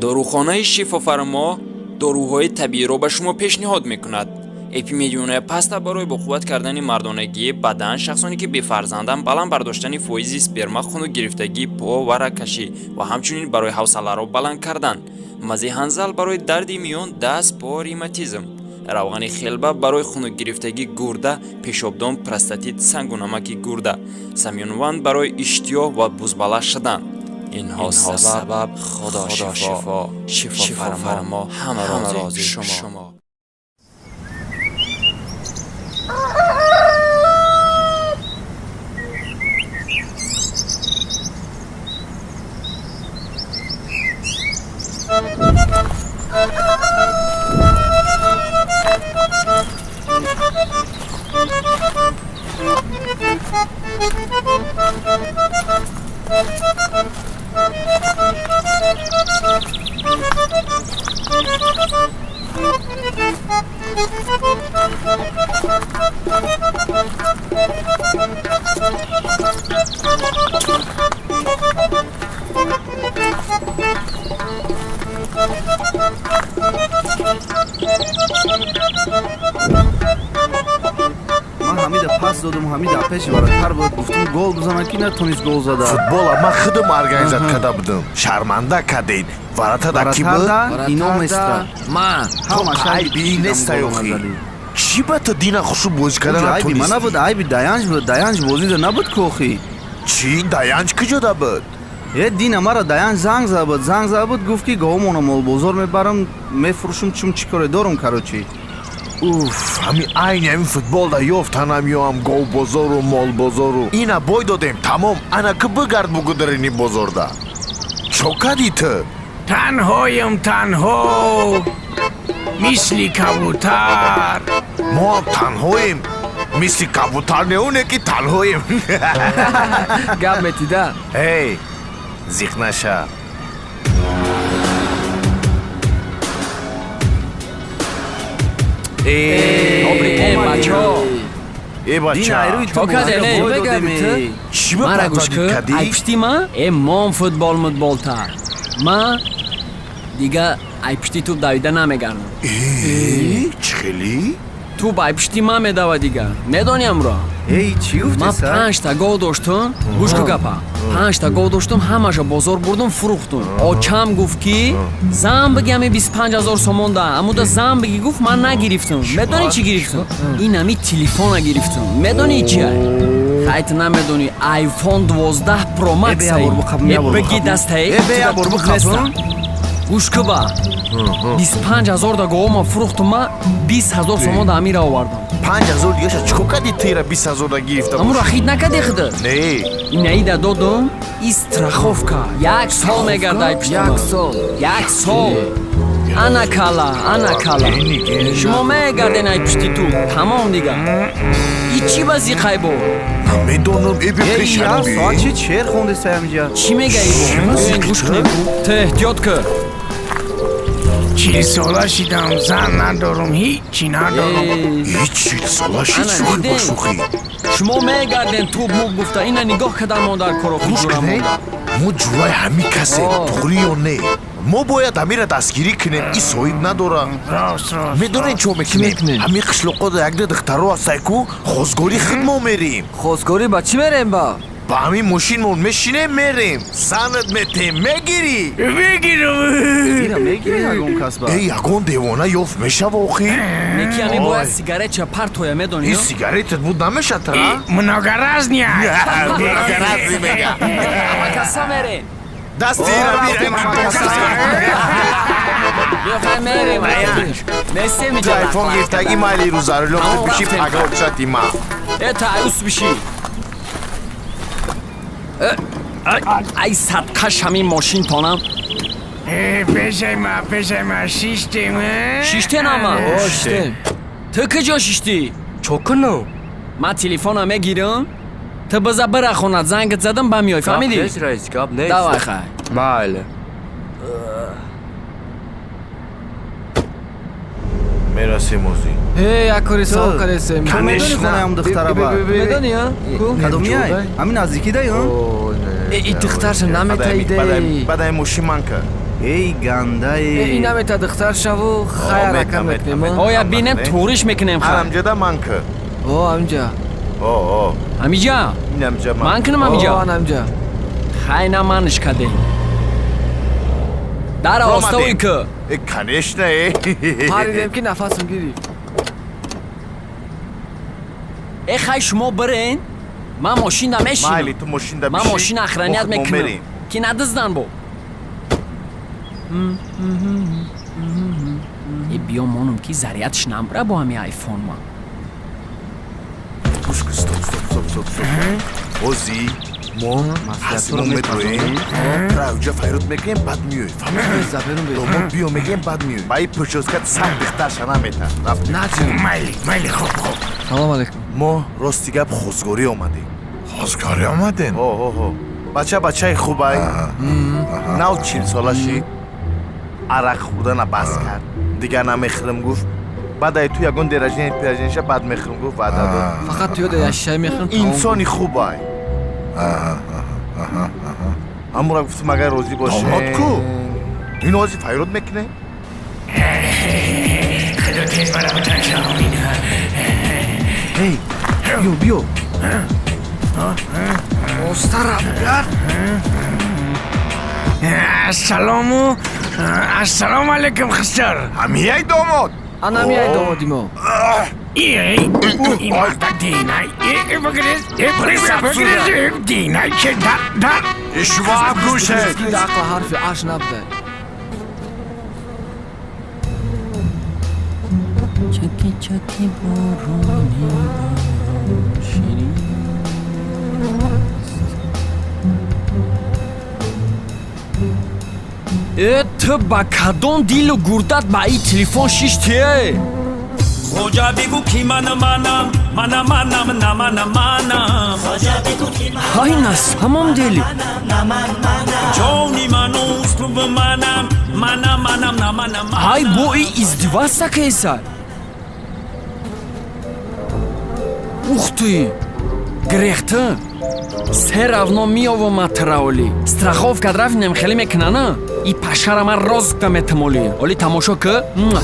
Дорухонаи Шифофармо доруҳои табииро ба шумо пешниҳод мекунад. Эпимедионая паста барои боқувват кардани мардонагии бадан, шахсоне ки бефарзанданд, баланд бардоштани фоизи сперма, хунукгирифтагии по ва рагкашӣ ва ҳамчунин барои ҳавсаларо баланд кардан. Мази ҳанзал барои дарди миён, даст, по, ревматизм. Равғани хелба барои хунукгирифтагии гурда, пешобдон, простатит, сангу намаки гурда. Самюнван барои иштиёҳ ва бузбала шудан. Инҳо сабаб Худо шифо, шифофармо, ҳама рози шумо. Ман ҳамида пас додум, ҳамида пеши варатар буд, гуфтум гол бизанад, ки натонист гол зада. Футбола ман худам организат карда будам, шарманда кардед. Варатада ки буд? Варатарда ино местра. Ман. Айби нестай охи, чӣ ба ту дина хушу бозӣ карда Айби ман набуд, айби Даянҷ буд. Даянҷ бозида набуд кохи. Чӣ, Даянҷ куҷода буд? Э, дина мара Даянҷ занг зада буд, занг зада буд, гуфт ки говмона молбозор мебарам, мефурӯшум, чум чӣ коре дорум, короче. Уф, ҳами айни ҳамин футболда ёфтанам ёам говбозору молбозору ина бой додем, тамом. Ана ки бигард бугударини бозорда, чо кардӣ ту? Танҳоем, танҳо, мисли кабутар. Мо ҳам танҳоем мисли кабутар, не оне ки танҳоем. Гап метида. Эй, зиқ наша. Э, бачо. Э, бача. Чо каде, не? Чӣ ба Мара гӯш падвадид кӣ? кардӣ? Ай пушти ма? Э, мон футбол мутболта. Ма дига ай пушти туп давида намегардам. Э, чӣ хелӣ? Туп ай пушти ма медава дига. Медонӣ амро? Эй, чӣ Ман гуфти? панҷта гол доштум. Гӯш кун гапа. Панҷта гол доштум, ҳамаша бозор бурдум, фурӯхтум. Очам гуфт ки зан биги ами 25 000 сомон да. Амуда зан биги гуфт, ман нагирифтум. Медонӣ чӣ гирифтум? Ин ами телефона гирифтум. Медонӣ чи ай? Хай, ту намедонӣ, iPhone 12 Pro Max. Э, бе, абор буқаб, ай. абор Биги буқаб. дастаи. Э, бе, абор буқаб. Гӯш кӯ ба. 25 000 да говома фурӯхтум, ма 20 000 сомон да амира овардам. 5000 дигаша чӣ кор кардӣ, тира 20 000 да гирифта? Амура хит накардӣ худат? Не. Инаида додум, и страховка як сол мегарда ай пушти Як ман. сол? Як сол. Ана кала, ана кала. Шумо мегарден ай пушти ту, тамом дига. И чӣ ба зиқай бо? Намедонам, эби. Эй, Пешам. я соат чи чер хондеса ҳамиҷа? Чӣ мегаи бо? Гӯш кунем, ту эҳтиёт кӣ. 40 сола шидам, зан надорум, ҳичи надорум. Э, И 40 сола шид? Ана, Шӯхӣ ба дидем. шӯхӣ. Шумо мегарден туп муп гуфта, ина нигоҳ кадан мо дар коро. Гӯш кунед, мо ҷурай ҳамин касе. О. Туғрӣ ё не, мо бояд ҳамира дастгирӣ кунем, и соҳиб надора. Рост, рост. Медонед чо мекунем? Мекунем? Ҳамин қишлоқода якда духтаро ҳастай ку, хозгорӣ худ мо мерем. Хозгорӣ ба чӣ мерем ба? Ба ҳамин мошинмон мешинем, мерем, занат метем, мегирӣ? Бигирам. Ира мегири ягон кас ба? Э, ягон девона ёфт мешава охир. Неки ами бояд сигаретча партоя, медонӣ? Ин сигаретат буд, намешатра. Многоразния. Многоразный мега. Ҳамакаса мерем. Дасти ира бирем. Биёхай, мерем, нестем Ту иҷа. Айфон гирифтагӣ, майли, рӯзарило Тамом, биши. рафтем. Пага очати ма. Э, тааюс биши. Э, ай садқаш ҳамин мошинтонам. Э, пешай ма, пешай ма шиштем, э? Шиштен ама? Шиштем. Ту куҷо шиштӣ? Чо кунам? Ман телефона мегирам, ту биза бирахонад, зангат задам, ба меой, фаҳмидӣ? Нест, раис, гап нест. Давай, хай. Майли. Мерасем озӣ. Э, як кори савоб кардесем. Ту медонӣ хонаям духтара ба? Медонӣ, а? Ку? Кадомияй? Ҳамин наздикидай? О, не. Э, и духтарша наметаиде. Бадай мошин ман ка. Эй гандаи. Ина мета духтар шаву хай ҳаракат мекунем. Оя бинем туриш мекунем хай. Анамҷада ман ки. О, амҷа. О, о. Ҳамиҷа? Инамҷа ман. Ман кунам ҳамиҷа? О, анамҷа. Хай на манш кадем. Дар остави ки. Э, конечно, э. Паридем ки нафасам гирифт. Э, хай шумо бирен. Ман мошинда мешинам. Майли, ту мошинда Ман биши. мошина охранять мо мекунам. мерем. Ки надиздан бо. Э, биё монум ки зарядш набра бо ҳами айфон ма. Гӯш кун, стоп, стоп, стоп, стоп, стоп. Ози мо ҳасимо медроем, тра уҷа файрод мекунем, баъд миёй. Фаҳмидӣ? Заберум бе. Домод биё мегем, баъд миёй. Ба и прическат сам дихтарша намета. Рафтем. Майли, майли, хоб, хоб. Салом алейкум. Мо рости гап хозгорӣ омадем. Хозгорӣ омадем? Ҳо, ҳо, ҳо. Бача бачаи хубай. Нав 40 сола шид. Арақ хӯрдана бас кард. Дигар намехӯрам гуфт. Баъд ай ту ягон день рождения пир рождения ша баъд мехӯрам гуфт, ваъда дод. Фақат ту ёда як шишай мехӯрам. Инсони хубай. Ҳамура гуфтум, агар розӣ боше. Домод ку? Ин ози файрод мекунем. Худо тез мара бутан шавам ина. Эй, биё, биё. Остара. Ассалому ассалому алейкум, хисар. Ҳамияй домод? Анам яй домоди мо. Эй, ин марда динай. Э, бигирез, э, бигирез, э, динай ке дар, дар. Шумо ҳам гӯшед. Ақла ҳарфи аш набудай. Чаки чаки борони борон ширин. Э, ту ба кадом дилу гурдат ба ин телефон шишти? Хоҷа бигӯ ки мана манам, мана манам, на мана манам. Ҳай, на самом деле. Ҷони ману услуби манам, мана манам, на мана манам. Ҳай, бо и издеваться кеса. Ух ты, грехты се равно миёво матраоли страховка рафтинем, хеле мекунана и пашара ман розгта метамоли оли тамошо ки. Муа.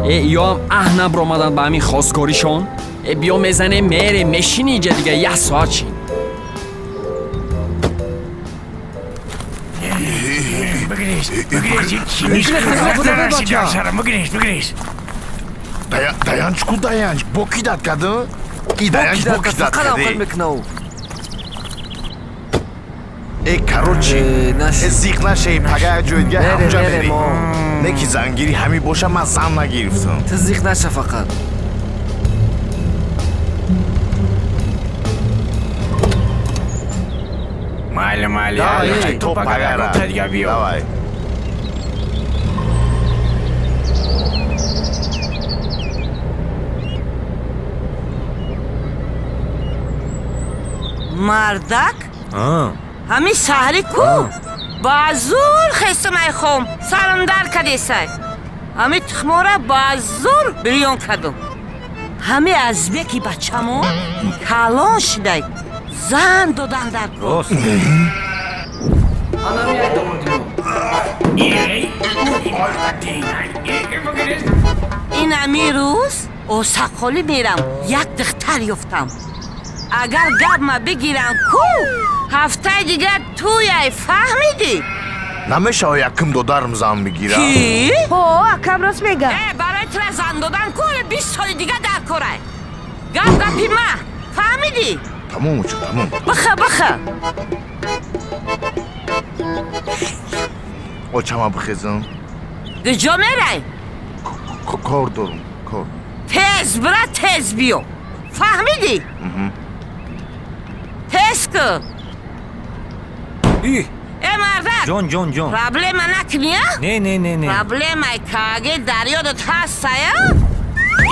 Э, ёам аҳ набромаданд ба ҳамин хостгоришон. Э, биё мезанем, мере мешини иҷа, дига як соат шин. Бигирез, бигирез, чиниш. Бигирез, бигирез. Даянч ку, даянч бо ки дад кардӣ? И даянч бо ки дад Фақат ҳам хел кардӣ? мекуна ӯ. Э, короче. Э, наш. Э, зиқ нашей, пага як ҷои дига Мере, ҳамҷа мере, мерӣ. мо. Не ки зангирӣ ҳамин боша, ман зан нагирифтам. Ту зиқ наша фақат. Майли, майли. Давай, Ай, то то пага пагара. ягон дига биё. Давай. Мардак, ҳамин саҳри ку ба зур хестамай хом, сарам дар кадесай. Ҳами тухмора ба зур бирён кардум. Ҳами азбеки бачамон калон шидай, зан додан дар кор. Анам яй домоди мо. Эй, ин марда динай. Э, бигирез. Ин ами рӯз осаққолӣ мерам, як духтар ёфтам. Агар гапма бигирам ку, ҳафтаи дигар туяй, фаҳмидӣ? Намешава якум додарам зан бигира? Кӣ? Ҳо, акам рост мега. Э, барои тура зан додан ку 20 соли дига дар корай. Гап гапи ма, фаҳмидӣ? Тамом чо, тамом. Биха, биха. Очама бихезам. Куҷо мерай? Кор дорум, кор. Тез бира, тез биё, фаҳмидӣ? Тез ку. И Э, мардак. Ҷон, ҷон, ҷон. Проблема накунӣ, а? Не, не, не, не. Проблемаи каге дар ёдат ҳастая?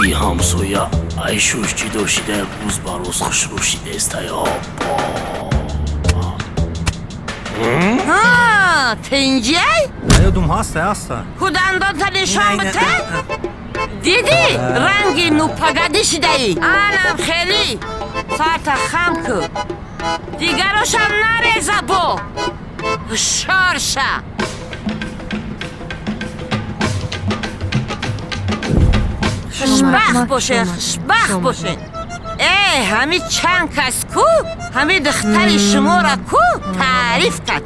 И ҳамсоя айшуш ҷидо шида, як рӯз ба рӯз хушрӯ шидестая. Ҳа, тинҷай? Ёдум ҳаста, ҳаста. Ку дандонта нишон бите. Дидӣ, ранги нупагадӣ шидаӣ. Анам хелӣ сарта хам ку, дигарошам нареза. Бо Ҳушёр ша. Хушбахт бошен, хушбахт бошен. Э, ҳами чанд кас ку, ҳами духтари шуморо ку таъриф кард.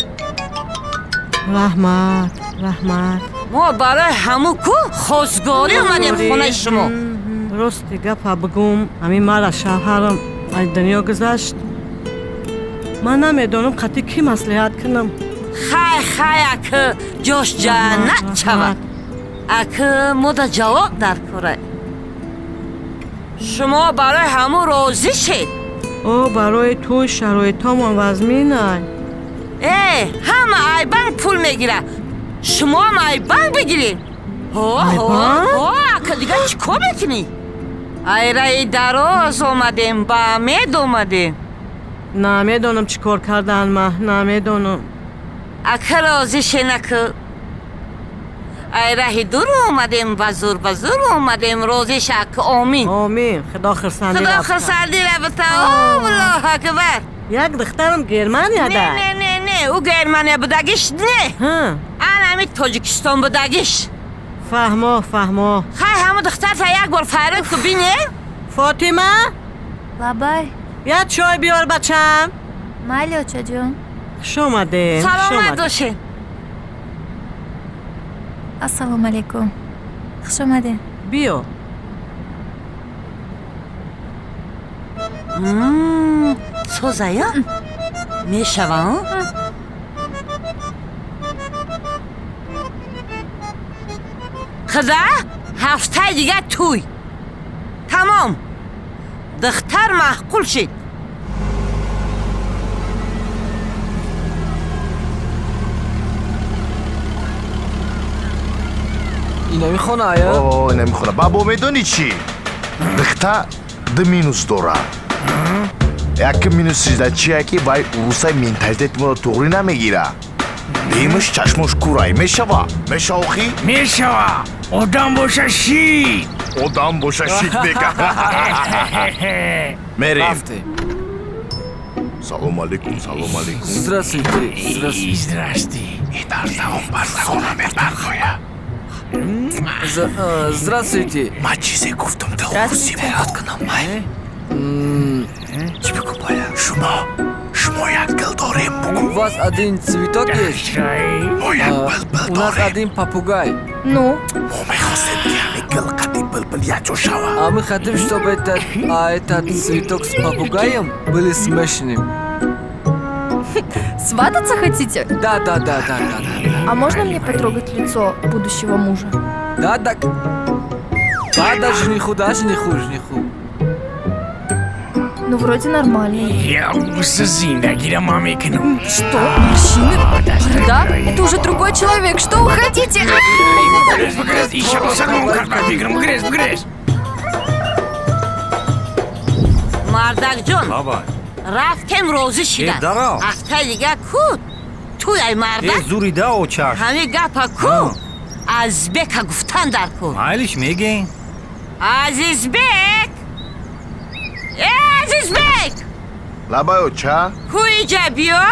Раҳмат, раҳмат. Мо барои ҳаму ку хостгорӣ омадем хонаи шумо. Рости гапа бигӯм, ҳамин мара шавҳарам аз дунё гузашт. Ман намедонам қати кӣ маслиҳат кунам. Хай, хай, ака, ҷош ҷаннат шавад. Ака, мода ҷавоб дар кора. Шумо барои ҳаму розӣ шед. О, барои тӯй шароитҳомон вазминай. Э, ҳама ай банк пул мегирад. Шумоам ай банк бигиред. Ҳо, ҳо, ҳо, ака, дигар чӣ кор мекунӣ? Ай раи дароз омадем, ба умед омадем. Намедонам чӣ кор кардан ма, намедонам. Ака, розӣ шен, ака. Ай раҳи дур омадем, ба зур, ба зур омадем, розӣ ша, ака, омин. Омин, худо хурсандӣ. Худо хурсандӣ рабита. Аллоҳу акбар. Як духтарам Германия да. Не, не, не, ӯ Германия будагиш не. Ан ҳами Тоҷикистон будагиш. Фаҳмо, фаҳмо. Хай, ҳаму духтарта як бор фарёд ку бинем. Фотима? Лабай. Як чой биёр, бачам. Майли, очаҷон. Хуш омадед. Саломат бошед. Ассалому алайкум. Хуш омадед. Биё. Созая? Мешава? Худа, ҳафтаи дигар тӯй. Тамом. Духтар маъқул шид. Инами хона ая? О, инами хона. Бабо, медонӣ чӣ? Духта ду минус дорад. Як минусиш дар чия ки вай урусай менталитети моро туғрӣ намегира. Димаш чашмош курай мешава. Меша охи? Мешава. Одам боша шид. Одам боша шид мега. Мерем. Салом алейкум, салом алейкум. Здравствуйте, здравствуйте. Здрасте. И дар загон бар загона мепаркоя. Здравствуйте. Ма чизе гуфтам, ту урусӣ бигӯ. Чӣ бигӯ боя? Шумо, шумо як гул дорем бугӯ. У вас один цветок есть? Мо як булбул У нас дорем. один попугай. Ну? Мо мехостем ки ҳамин гул қади булбул якҷо шава. А мы хотим, чтобы этот цветок с попугаем были смешанным. Свататься хотите? Да, да, да, да, да, да. А можно мне потрогать лицо будущего мужа? Да, да. Да, да, жениху, да, жениху, жениху. Ну, вроде нормальный. Я зиндагиро ма мекунам. Что? Морщины? Борода? Это уже другой человек. Что вы хотите? Бигрез, бигрез, иша босармон кард мегирам. Бигрез, бигрез. Мардакҷон, рафтем, розӣ шидан. Ҳафтаи дигар ку тӯй ай мардак. Зурида очаш. Ҳамин гапа ку Азизбека гуфтан дар кор. Майлиш, мегем. Азизбек, э, Азизбек! Лабай, оча. Ку иҷа биё.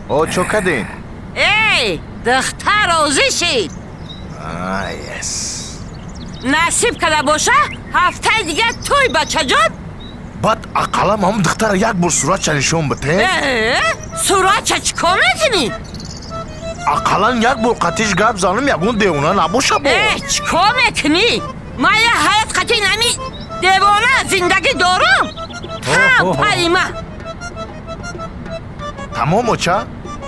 О, чо кадин? Эй, духтар розӣ шид. Ес. Насиб када боша, ҳафтаи дигар тӯй, бачаҷон. Баъд ақаллам ҳамун духтара як бор суратша нишон бите. Э, суратша чӣ кор мекунӣ? Ақаллан як бор қатиш гап занам, ягон девона набоша бо. Э, чӣ кор мекунӣ? Ман як ҳаёт қати нами девона зиндагӣ дорам. Там пайи ман. Тамом, оча.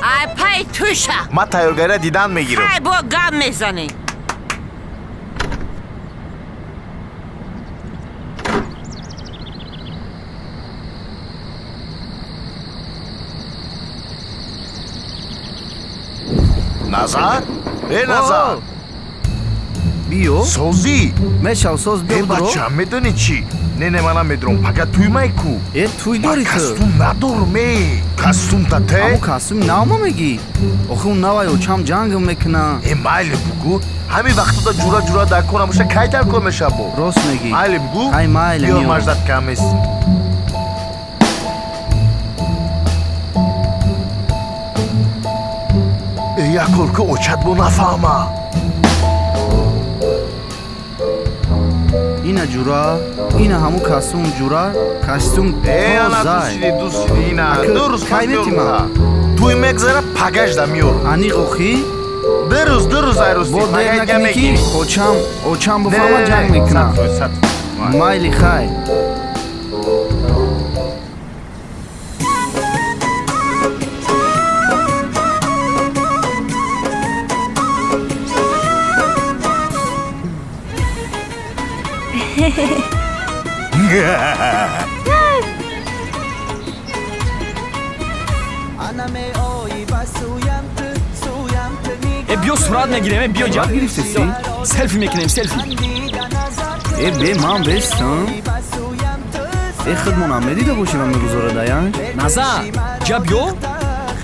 Ай пай туша. Ман тайёргарира дидан мегирам. Хай, бо гап мезанӣ. Назар, э, Назар. Биё. Созӣ? Мешав, соз, биё. Э, бача, медонӣ чӣ? Не, не, ман намедонам, пага тӯй май ку. Э, тӯй дорӣ ту? Костюм надорам, э, костюм тате. Ҳамун костюми навма мегӣ? Охи он навай очам ҷангм мекуна. Э, майли, бугӯ. Ҳамин вақтода ҷура ҷура дар кор намоша, кай дар кор мешава бо? Рост мегӣ. Майли, бугӯ. Ай, майли. Биё, маждат камест. Як кор ку, очат бо нафаҳма. Ина ҷура, ина ҳамун костюм, ҷура, костюм. Э, ана дӯст шиди, дӯст шиди, ина ду рӯз кай метима? Тӯй мегзара, пагашда меёрам. Аниқ охи? 2 рӯз, 2 рӯз айрӯсти. Бо дер накунӣ, ки очам бифаҳма, ҷанг мекунам. Майли, хай. Э, биё, сурат мегирем, э, биё. Сурат гирифтеси? Селфи мекунем, селфи. Э, бе ман бестам. Э, худмонам медида бошем ами рӯзора даян. Назар ҷа, биё,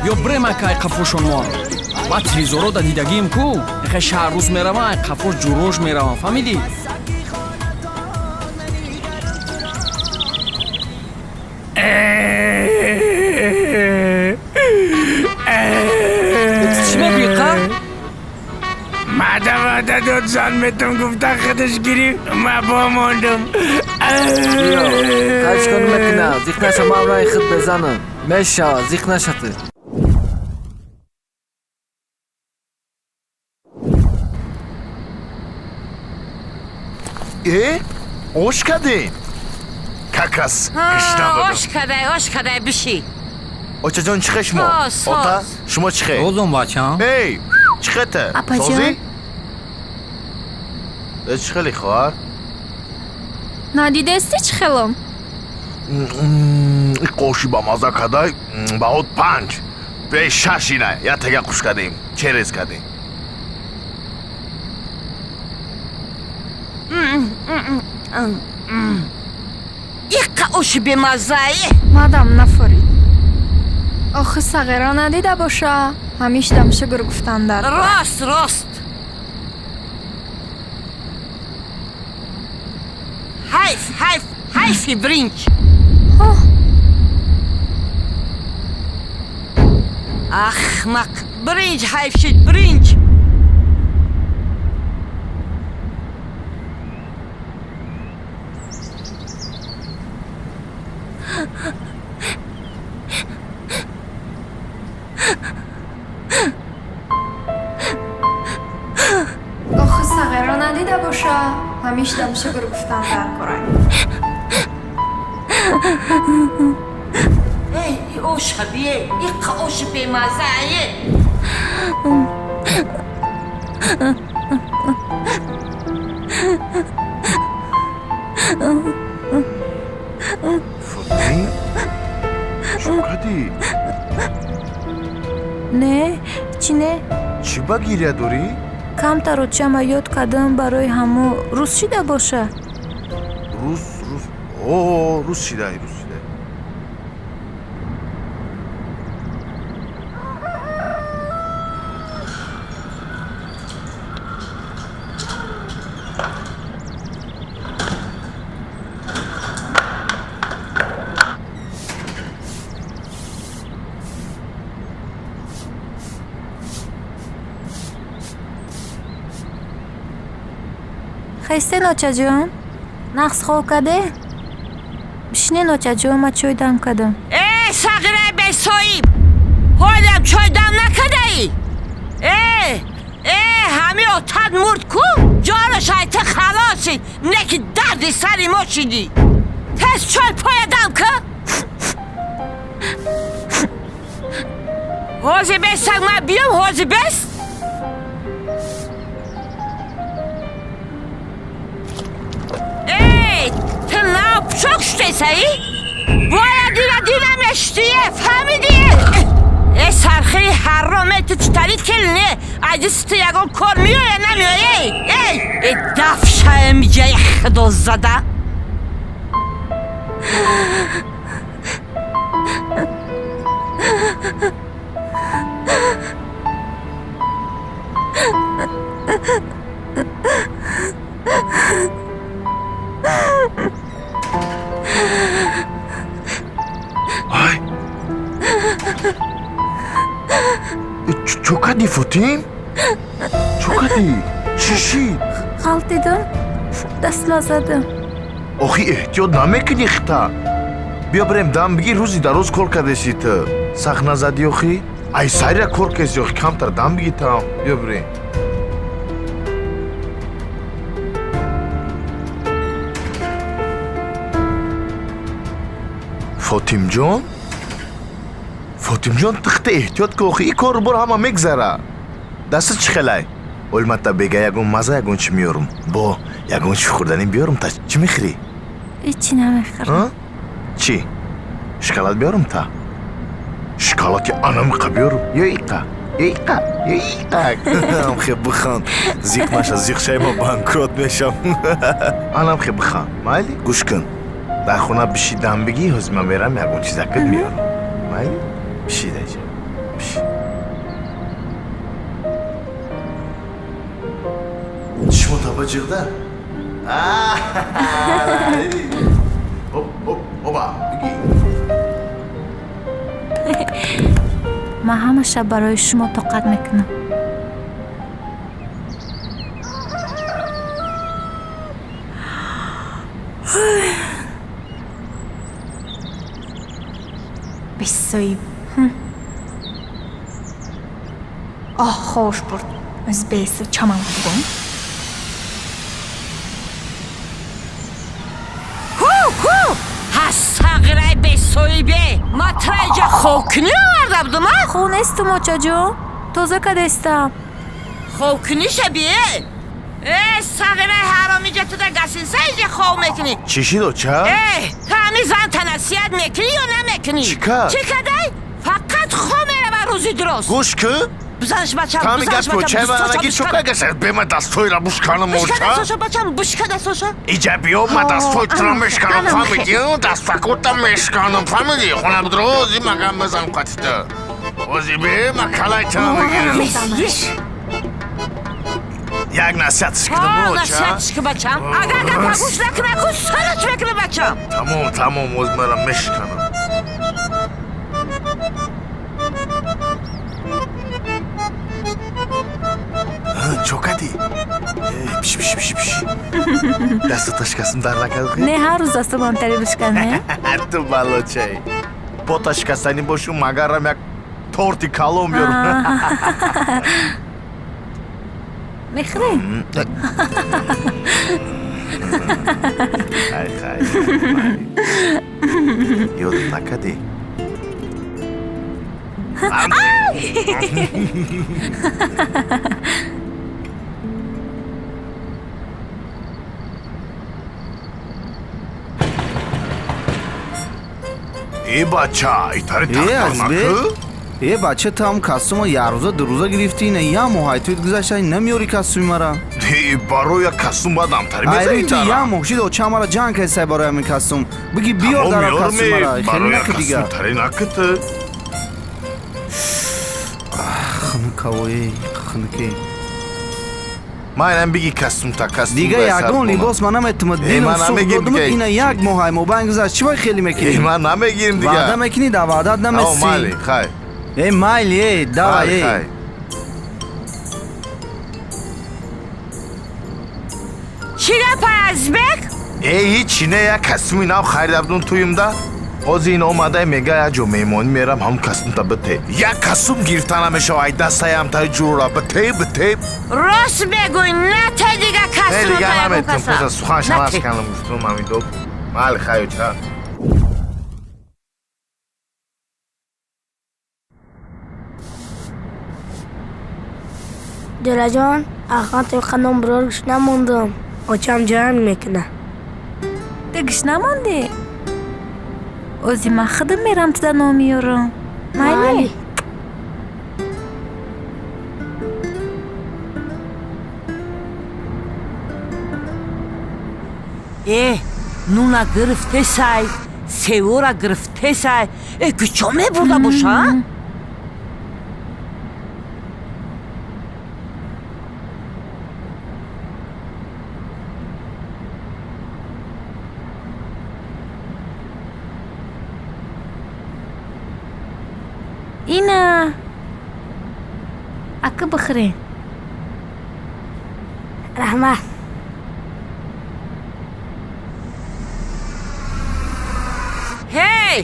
биё, бирем акай қафошон. Мо ба телевизоро да дидагием ку, эхе шаҳррӯз мераван, ай қафош ҷурош мераван, фаҳмидӣ? Чӣ мегӯӣ, қа? Мада ваъда дод, зан метон гуфта, худаш гирифт, ма бо мондум. Кай чикор мекуна? Зиқ наша, ман раи худ безанам. Мешава, зиқ наша ту. Э, ош кардем, как раз гушна будам. Ош кадай, ош кадай, биши. Очаҷон, чӣ хе шумо? Соз, ота соз. Шумо чӣ хе? Розум, бачам. Эй, чӣ хета? Апаҷон. Созӣ? Э, чӣ хели, хоҳар? Надидести чӣ хелом? И қоши ба маза кадай, баҳот 5 бе 6, ина я тега қуш кардем, через кардем. Иққа оши бемаззае. Мадам нафорид. Охи, сағира надида боша, ҳамишдам шукр гуфтан дар. Рост, рост. Ҳайф, ҳайф, ҳайфи бринҷ. Ахмақ, бринҷ ҳайф шид, бринҷ. Охи, сағира надида боша, ҳамишдам шукр гуфтан дар кора. Эй, оша бие, иққа оши бемаззае. Фотин, чӣ кардӣ? Не, чӣ не? Чӣ ба гиря дорӣ? Камтар очама ёд кардам, барои ҳамо рӯз шида боша. Рӯз, рӯз, о, рӯз шидай, рӯз шидай. Хестен, очаҷон? Нағз хоб каде? Бишинен, очаҷон, ма чой дам кардам. Э, сағираи бесоиб, ҳолям чой дам накардаӣ? Э, э, ҳами отат мурд ку, ҷону шайта халос шид, не ки дарди сари мо шидӣ. Тез чой поя дам ка. Ҳозир бесак, ман биём, ҳозир бес. Эй, ту нав пӯшок шудесаӣ? Бояд ина дина мештие, фаҳмидӣ? Э, сархири ҳаром, э, ту читари кел не, айдиси ту ягон кор меоя, намеоя? Эй, эй, э, дафшаем ҷаи худозада. Ай, чӯ кардӣ, Фотин? Чӯ кардӣ? Чӣ шид? Ғалтидам, дастма задам. Охи эҳтиёт намекунӣ хита. Биё бирем дам бигир, рӯзи дароз кор кардеси ту. Сахт назадӣ охи? Ай сайра кор кеси охи, камтар дам бигир там. Биё бирем. Фотимҷон? Фотимҷон, тихта эҳтиёт ку охи, ин кору бор ҳама мегзара. Дастат чӣ хелай? Олматта бега ягон маза ягон чӣ меёрум. Бо ягон чӣ хӯрданӣ биёрум та чӣ мехӯрӣ? Ҳечи намехӯрам. Чӣ? Шоколад биёрум та? Шоколади анамиқа биёрум. Ё иқа, ё иқа, ё иқа. Амхе биханд. Зиқ наша, зиқ шай ма банкрот мешам. Анамхе биханд. Майли? Гӯш кун. Дар хона биши дам бигӣ, ҳозир ман мерам ягон чизакат меёрам. Майли? Биши даҷа. Биши. Шумо таба ҷиғда? Оп, оп, оба, бигӣ. Ман ҳама шаб барои шумо тоқат мекунам. Бесоиб. Оҳ, хош бурд. Аз беса чаман бугум. Ку, ку! Ҳас сағирай бесоибе! Ма тра иҷа хобкунӣ оварда будум, а? Хоб нестум, очаҷон. Тоза кадестам. Хобкуниша бие? Э, сағирай ҳаромиҷа туда гасинса иҷа хоб мекунӣ. Чӣ шид, оча? Э, ту ҳами занта насиҳат мекунӣ ё намекунӣ? Чӣ кард? Чӣ кардай? Фақат хоб мерава рӯзи дурост. Гӯш кӯ? Бизанш бачам, Тами бизанш гапи бачам, очаи ман дастошо анаги бишкана. чӯка гаша, бема дастҳоира бушканам, Бишка оча. дастошо бачам, бишка дастошо. Иҷа биё, ма дастҳои туро мешканам, Анам, фаҳмидӣ? Дастакота мешканам, фаҳмидӣ? Хона бидрози магам мезанам қатита. Ози бе, ма калай туро мегирам. Иш. Як насиҳатш кунам, Ҳа, оча. насиҳатш ки бачам. Агар гапа гӯш накунӣ, ку сараш мекунӣ бачам. Тамом, тамом, оз мара мешканам. Чо кардӣ? Пиш, пиш, пиш, пиш. Дастата шикастам дар накард? Не, ҳар рӯз дастамам тари бишкане. Ту балочай. Пота шикастанӣ бошу, магарам як торти калон биёрам. Мехӯрӣ? Хай, хай. Ёдат накардӣ? Э, бача, итари Э, тахтар Азбек. накӯ? Э, бача, ту ҳам костюма яррӯза дурӯза гирифтӣ, ина як моҳ айтоид гузашта, намеёрӣ костюми мара. Э, барои як костюм бояд ҳамтарӣ Айрӯи мезанӣ ту дара. як моҳ шид, оча мара ҷанг кардисай барои ҳамин костюм. Биги биёр Тамом, дара меёрам, костюм мара. э, Хеле барои як накӣ дигар. костюм тари накӣ ту. Хунукавои, хунуке. Ман инам биги костюм та костюм Дига бояд сар ягон кунам. либос ман наметумад. Э, Дилам ман сӯхт намегирам додумад, дига. ина як моҳ ай мобайн гузашт. Чӣ бой хеле мекунӣ? Э, ман намегирам дига. Ваъда мекунӣ, дар ваъдат намесӣ. О, майли, хай. Э, майли, э, давай, Хай, э. хай. Чӣ гап, Азбек? Э, ҳичи не, як костюми нав харида будум туюмда. Ҳозир ин омадай мега як ҷо меҳмонӣ мерам, ҳамун костюмта бите. Як костюм гирифта намешава, ай дастаям таи ҷура бите, бите. Рост мегӯй, нате дига Не, костюмата дига ягон наметум, каса. паса сухан шанас Нате. кардам, гуфтум ҳамин доб. Майли, хай, оча. Ҷӯраҷон, ахан тоқа ном бирор гӯш намондам. Очам ҷанг мекунад. Ту гӯш намондӣ? Ози ман худам мерам туда ном меёрам. Майли? Э, нуна гирифтесай, севора гирифтесай. Э, куҷо мебурда боша? Ина. Ака бихӯре. Раҳмат. Ҳей,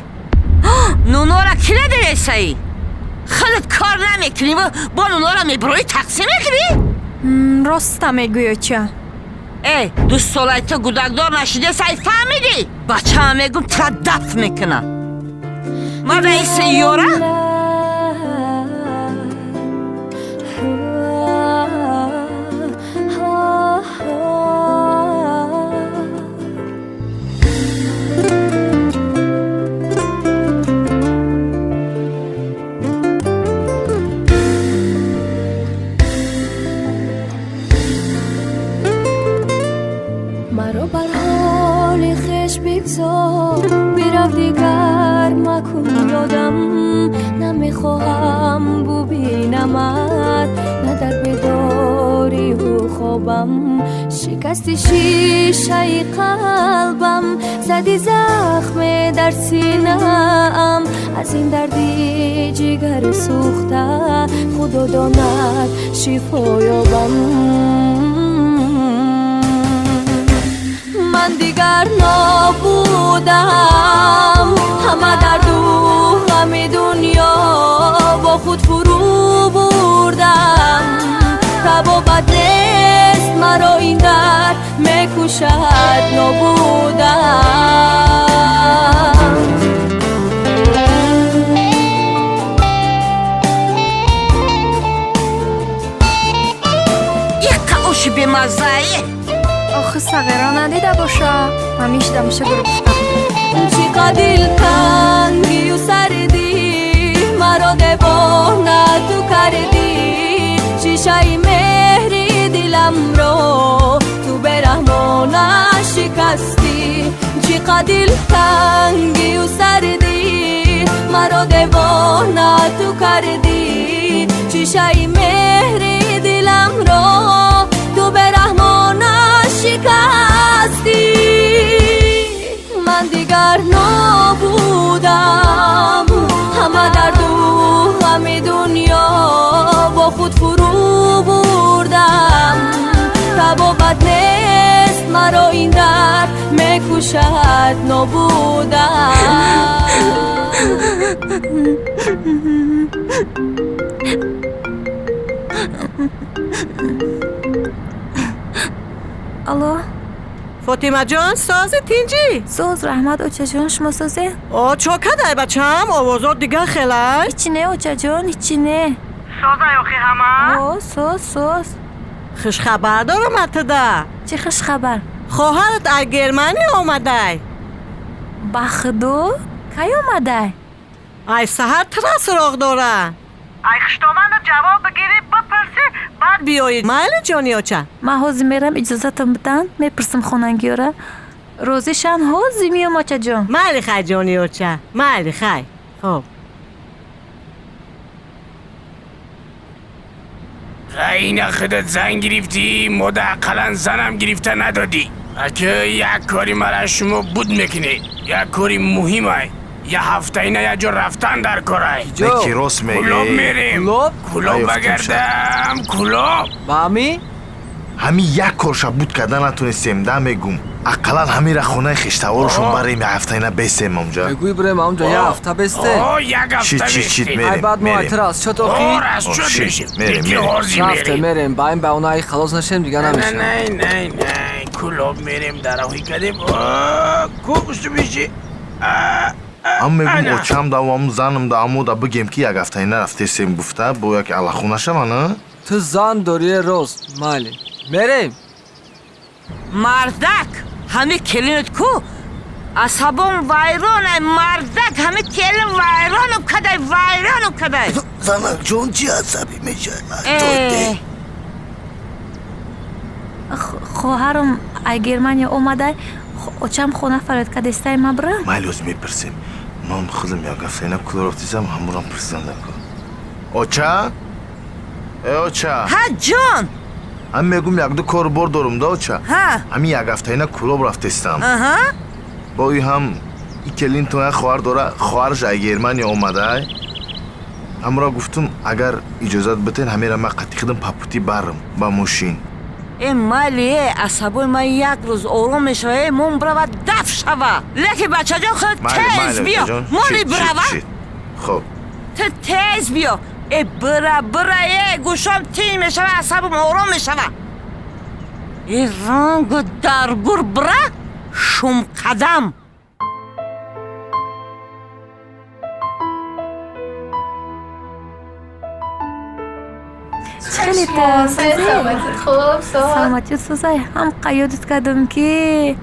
нунора ки надиресаӣ? Худат кор намекунӣ, бо нунора мебироӣ, тақсим мекунӣ? Роста мегӯй, оча. Э, дусолаи ту гудакдор нашидесай, фаҳмидӣ? Бачаам, мегум, тра даф мекунам. Ман раиси ёра. Маро бар ҳоли хеш бигзор, бирав, дигар макун ёдам. Намехоҳам бубинамат на дар бедориву хобам. Шикасти шишаи қалбам, зади захме дар синаам. Аз ин дарди ҷигар сӯхта худо донад шифо ёбам. Ман дигар нобудам, ҳама дарду ғами дунё бо худ фурӯ бурдам. Табобат нест маро ин дард, мекушад нобудам. Иққа оши бемаззаи. Охи, сағира надида боша, ҳамишдам шукр гуфтам. Чӣ қадр дилтангию сардӣ, маро девона ту кардӣ. Шишаи меҳри диламро ту бераҳмона шикастӣ. Чӣ қадр дилтангию сардӣ, маро девона ту кардӣ. Шишаи меҳри диламро ту бераҳмона шикастӣ. Ман дигар нобудам, ҳама дарду ғами дунё бо худ фурӯ бурдам. Табобат нест маро ин дард, мекушад нобудам. Алло. Фотимаҷон, сози, тинҷӣ? Соз, раҳмат, очаҷон, шумо созе? О, чо кадай, бачам? Овозот дигар хелай. Ҳичи не, очаҷон, ҳичи не. Созай охи ҳама? О, соз, соз. Хушхабар дорам атуда. Чӣ хушхабар? Хоҳарат ай Германия омадай. Ба худо, кай омадай? Ай саҳар тра суроғ дора. Ай хуштоманда ҷавоб бигирӣ, бипурсӣ, баъд биёӣ. Майли, ҷони оча? Ман ҳозир мерам, иҷозатам бидан, мепурсам хонангиёра, розӣ шан, ҳозир миём, очаҷон. Майли, хай, ҷони оча, майли, хай, хоб. Ина худат зан гирифтӣ, мода ақаллан занам гирифта надодӣ. Аки як кори мара шумо буд мекунед, як кори муҳимай. Я ҳафтаина як ҷо рафтан дар корай. Ки рост мегӣ. Кулоб мерем, кулоб багардам, кулоб. Ба ҳами? Ҳами як корша буд карда натонистем, да мегум. Ақаллан ҳамира хонаи хештаворшон барем, як ҳафтаина бесем онҷа. Мегӯй, бирем ҳамонҷо, як ҳафта бесте? О, як ҳафта. Шит, шит, шит, Ай, баъд мо айтир аз чот охи. Мерем. Рафте, мерем, ба ин баҳона ай халос нашем, дигар намешем. Не, не, не, кулоб мерем, дарахи кадем ку устубиши. Ам мегум, очам да ам занам да амода бигем, ки як ҳафтаина рафтесем гуфта, бо як аллахона шавана. Ту зан дорӣ, рост, майли, мерем. Мардак, ҳами келинат ку асабон вайронай. Мардак, ҳами келин вайрону кадай, вайрону кадай. Занакҷон, чӣ асабӣ мешавад? Хоҳарам ай Германия омадай, очам хона фарёд кадестай, ма бира. Майли, оз мепурсем. Ман худам як ҳафтаина куло рафтесам, ҳамурам пурсиданда ку. Оча, э, оча. Ҳа, ҷон. Ҳам мегум, якду кору бор дорум да, оча. Ҳами як ҳафтаина кулоб рафтестам. Бо и ҳам и келинтон як хоҳар дора, хоҳараш ай Германия омадай. Ҳамура гуфтум, агар иҷозат битен, ҳамера ма қатӣ худам по пути барам ба мошин. Э, майли, э, асабои ман як рӯз ором мешава, э, мон брава, даф шава. Лекин бачаҷон, худ тез биё, мони брава. Хоб. Ту тез биё, э, бира, бира, э, гӯшом тинг мешава, асабам ором мешава. Э, рангу даргур бира, шумқадам. Хеле саломатӣ, созай. Ҳам қаёдат кардам, ки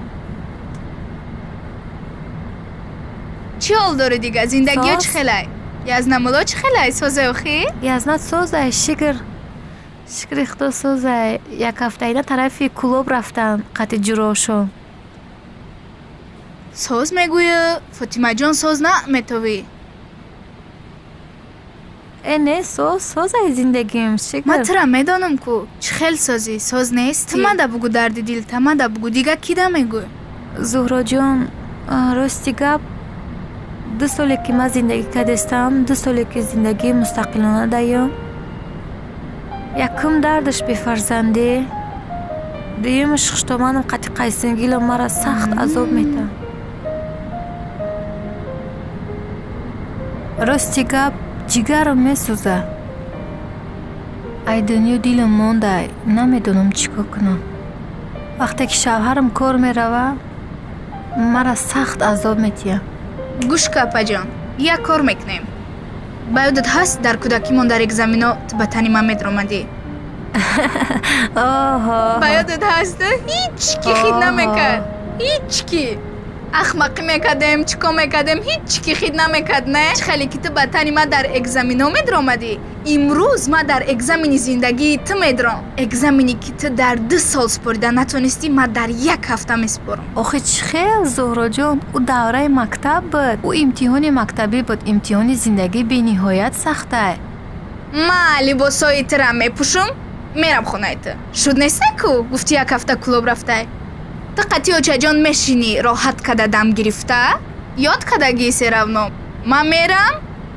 Чӣ ҳол дорӣ дига? Зиндагиё чӣ хелай? Язнамулло чӣ хелай? Созай охӣ? Язнат созай, шикр, шикри худо, созай. Як ҳафтаина тарафи Кӯлоб рафтам қати ҷурошон. Соз мегӯю, Фотимаҷон, соз на метовӣ? Э, не, соз, созай зиндагим, шикр. Ман тура медонам ку, чӣ хел созӣ, соз нестӣ. Ту мада бугӯ дарди дилта, мада бугӯ, дига кида мегӯй? Зуҳроҷон, рости гап, 2 соле ки ман зиндагӣ кардестам, 2 соле ки зиндагии мустақилона даём, якум дардаш бефарзандӣ, дуюмаш хуштоманам қати қайсингилам мара сахт азоб метаҳад. Рости гап, ҷигарам месӯзад. Ай дунё дилам мондай, намедонам чӣ кор кунам. Вақте ки шавҳарам кор мерава, мара сахт азоб метиҳад. Гӯш ка, апаҷон, як кор мекунем. Ба ёдат ҳаст, дар кӯдакимон дар экзамино ту ба тани ман медромадӣ? Ба ёдат ҳаст? Ҳеҷ ки хид намекард, ҳеҷ ки. Ахмақӣ мекардем, чӣ кор мекардем, ҳеҷ ки хид намекард, не? Чӣ хеле ки ту ба тани ман дар экзамино медромадӣ, имрӯз ман дар экзамени зиндагии ту медром. Экзамене ки ту дар 2 сол супорида натонистӣ, ман дар як ҳафта месупорам. Охи чӣ хел, Зуҳроҷон? Ӯ давраи мактаб буд, ӯ имтиҳони мактабӣ буд, имтиҳони зиндагӣ бениҳоят сахтай. Ман либосҳои тура мепӯшум, мерам хонаи ту. Шуд нестай ку, гуфти як ҳафта клуб рафтай. Ту қатъи очаҷон мешинӣ, роҳат када дам гирифта, ёд кадагӣ серавно. Ман мерам,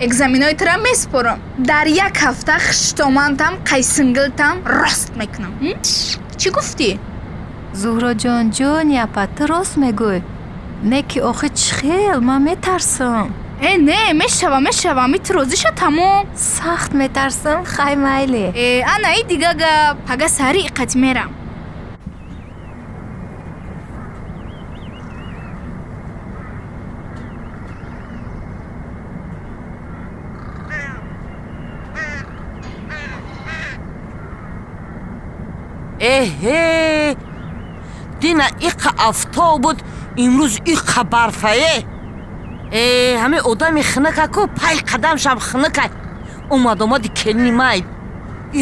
экзаменои тура месупорам. Дар як ҳафта хуштомантам, қайсингилтам рост мекунам. Чӣ гуфтӣ? Зуҳроҷон, ҷони апа, ту рост мегӯй. Не ки охи чӣ хел, ман метарсам. Э, не, мешава, мешава, ами ту розӣ ша, тамом. Сахт метарсам, хай майли. Э, ана и дига гап, пага саҳари иқати мерам. Эҳе, дина иқа афтоб буд, имрӯз иқа барфае. Э, ҳамин одами хинака ку, пай қадамшам хинакай. Омад, омади келини май.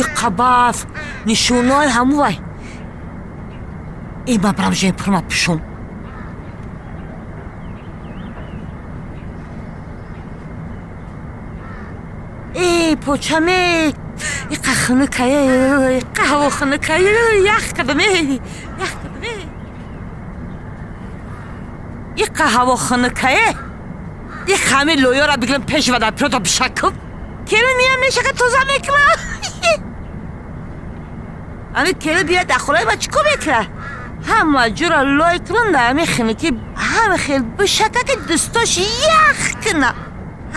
Иқа барф, нишонаи ҳамувай. Э, ма барам жемпирма пӯшум. Э, почаме, иқа хинакае, иқа ҳаво хинакае, ях кадаме, ях кадаме. Иқа ҳаво хинакае, иқа ҳамин лоёра бигирам пеш ва дар пиёда бишакам. Келин мия мешака тоза мекунам. Ами келин бия дар хонаи ма чӣ кор мекунад? Ҳама ҷура лой кунам дар ҳамин хинакӣ, ҳама хел бишака ки дӯстош ях кунад.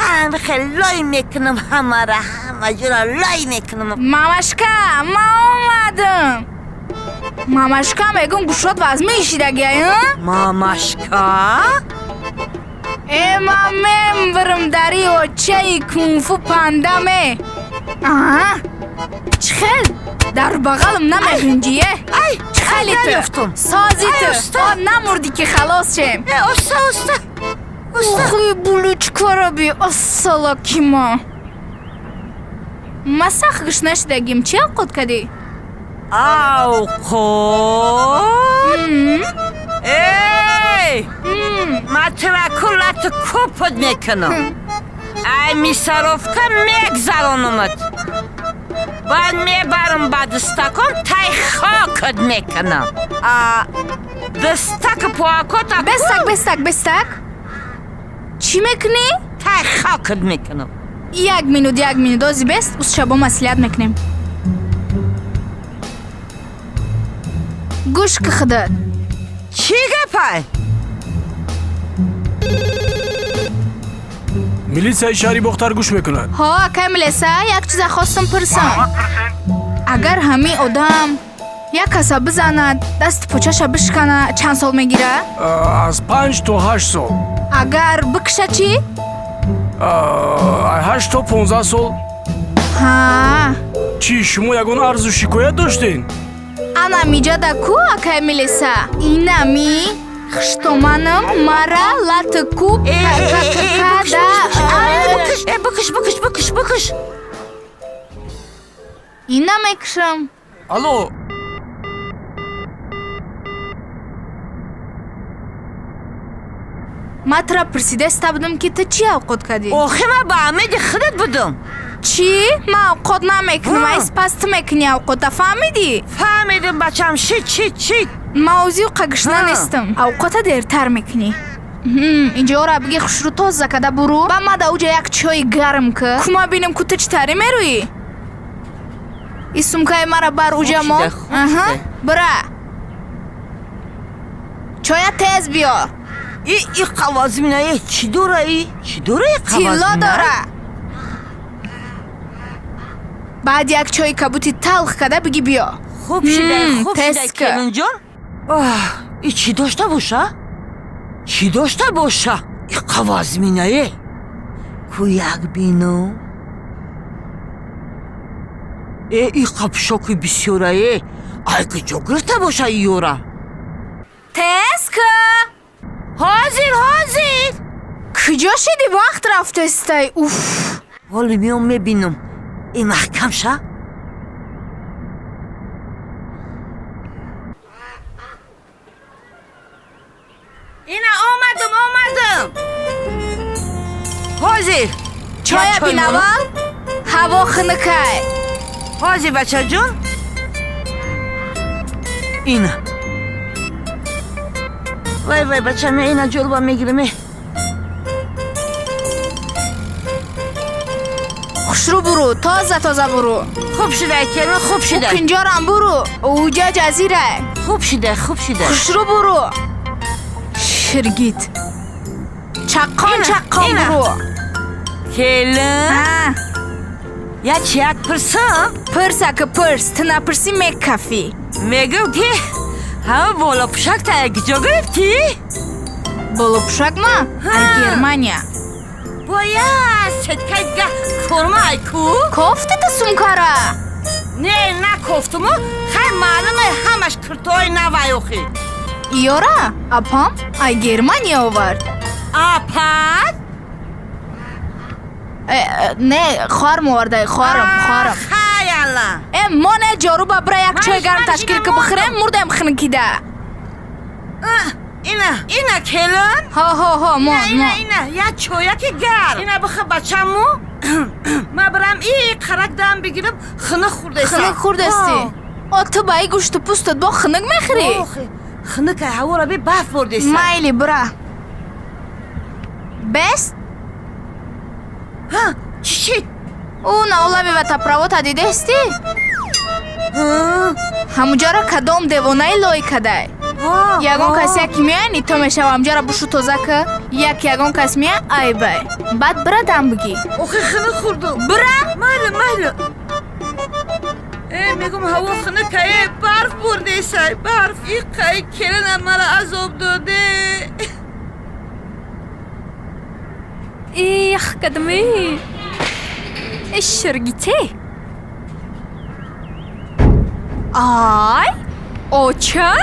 Ҳама хел лой мекунам ҳамара, ҳама ҷура лой мекунам. Мамашка, ман омадам. Мамашка, мегум гӯшот вазмин шидагиай, а? Мамашка? Э, ман мембирам дари очаи кунфу пандаме. Аҳа. Чӣ хел? Дар бағалам намеғинҷӣ, э? Ай, Чӣ хели ту? ёфтум. Сози Ай, ту. уста. О, намурдӣ ки халос шем. Э, уста, уста. Уста. Охи, булучкаро би, ассалокима. Ма сахт гӯш нашидагим, чӣ авқот кардӣ? Авқот? Эй! Ма тура куллату купут мекунам. Ай, мисаровка мегзаронумат. Баъд мебарам ба дастакон, тай хокат мекунам. А дастаку поакота Бестак, бестак, бестак. Чӣ мекунӣ? Тай хокат мекунам. Як минут, як минут, ози бест, уз шабо маслиҳат мекунем. Гӯш ки худат. Чӣ гапай? Милитсияи шаҳри Бохтар гӯш мекунад. Ҳо, акай милиса, як чиза хостум пурсам. Агар ҳамин одам як каса бизанад, дасту почаша бишкана, чанд сол мегира? Аз 5 то 8 сол. Агар бикша чӣ? 8 то 15 сол. Ҳа. Чӣ, шумо ягон арзу шикоят доштен? Ана миҷада ку, акай милиса, инами хуштоманам мара лату куб када. Бикш, бикш, бикш, бикш. Ина мекушам. Алло. Ма тура пурсидаста будам, ки ту чӣ авқот кардӣ? Охи, ман ба умеди худат будам. Чӣ? Ман авқот намекунам, айс пас ту мекунӣ авқота, фаҳмидӣ? Фаҳмидим, бачам, шит, шит, шит. Ман озиу қагишна нестам, авқота дертар мекунӣ. Инҷоро биги, хушрӯ тоза када буру, ба ма да уҷа як чойи гарм ки ку, ма бинем ку ту чӣ тари мерӯӣ. И сумкаи мара бар уҷа мон. Бира, чоя тез биёр. И и қавазминае чӣ дора? И чӣ дора и? Тилло дора. Баъд як чойи кабути талх када биги биё. Хуб шида, хуб шида, келинҷон. И чӣ дошта боша, чӣ дошта боша и қавазминае? Ку як бино. Э, и қапшоки бисёрае, ай куҷо гирифта боша иёра? Тез ка. Ҳозир, ҳозир. Куҷо шиди, вақт рафтестай, уф. Ҳоли меом, мебинам. И маҳкам ша. Ина омадам, омадам, ҳозир. Чоя бинавал, ҳаво хунукай. Ҳозир, бачаҷон, ина. Вай, вай, бачам, ина ҷолба мегирам. Хушрӯ буру, тоза тоза буру. Хуб шуда, келин, хуб шуда. Кунҷорам буру, уҷа ҷазира. Хуб шуда, хуб шуда. Хушрӯ буру, ширгит, чаққон чаққон буру. Келин, я чияк пурсам? Пурса ки пурс, ту напурсӣ мекафӣ. Мегӯм, ки ҳама болопӯшак та куҷо гирифтӣ? Болопӯшак ма ай Германия. Боя сеткаи дига форма ай ку. Кофти ту сумкара? Не, накофтуму, хай, маълуме, ҳамаш куртои навай охи. Иёра апам ай Германия овард. Апат? Э, э, не, хоҳарм овардай, хоҳарам, хоҳарам. Хай, алла. Э, мо не, ҷоруба бира, як чой гарм ташкил ки, бихӯрем, мурдем хунукида. Ина, ина, келин. Ҳо, ҳо, ҳо, мо. Ина, ина, як чояки гарм ина бихӯр, бачаму. Ма бирам и қарак дам бигирам, хунук хӯрдестам. Хунук хӯрдестӣ? О, ту ба и гӯшту пӯстат бо хунук мехӯрӣ? Хунука, ҳавора би, барф бурдеста. Майли, бира, бест. Чӣ шид? Ӯ наолави водопровод а дидестӣ? Ҳамуҷаро кадом девонаи лой кадай. Ягон кас яки меоя, нито мешава, ҳамҷара бушу тоза ка. Як ягон кас мея, айбай. Баъд бира, дам бигӣ. Охи, хунук хӯрдум. Бира. Майли, майли. Э, мегум, ҳаво хунукае, барф бурдесай, барф. Иқай келинам мара азоб доде. Эх, кадми. Ширгите. Ай, оча?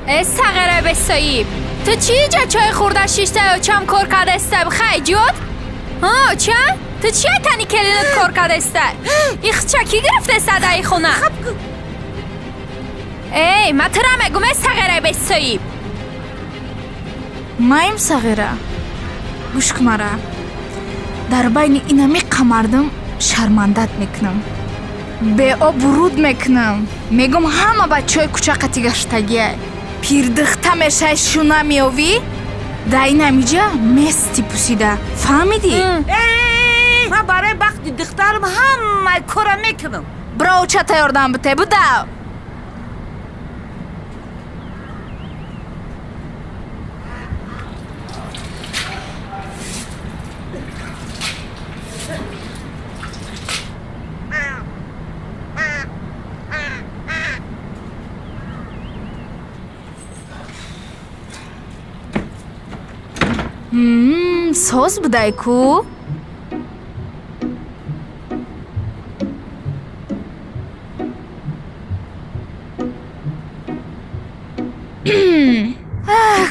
Э, сағира бесоиб. Ту чӣ ҷа чой хӯрда шишта, очам кор кардаста? Хай ҷуд? Ҳа, оча? Ту чӣ тани келинат кор кардаста? Ихча кӣ гирифтеста дар и хона? Эй, ма тура мегум, э, сағира бесоиб. Маим сағира, гӯш ку мара, дар байни инами қамардам шармандат мекунам, беобруд мекунам. Мегум, ҳама бачаҳои кӯча қати гаштагиай, пирдихта мешай, шуна меовӣ, дар инамиҷа мести пусида, фаҳмидӣ? Ма Ман барои бахти духтарам ҳамаи кора мекунам. Бро, очата ёрдам бите, будав. Соз будай ку?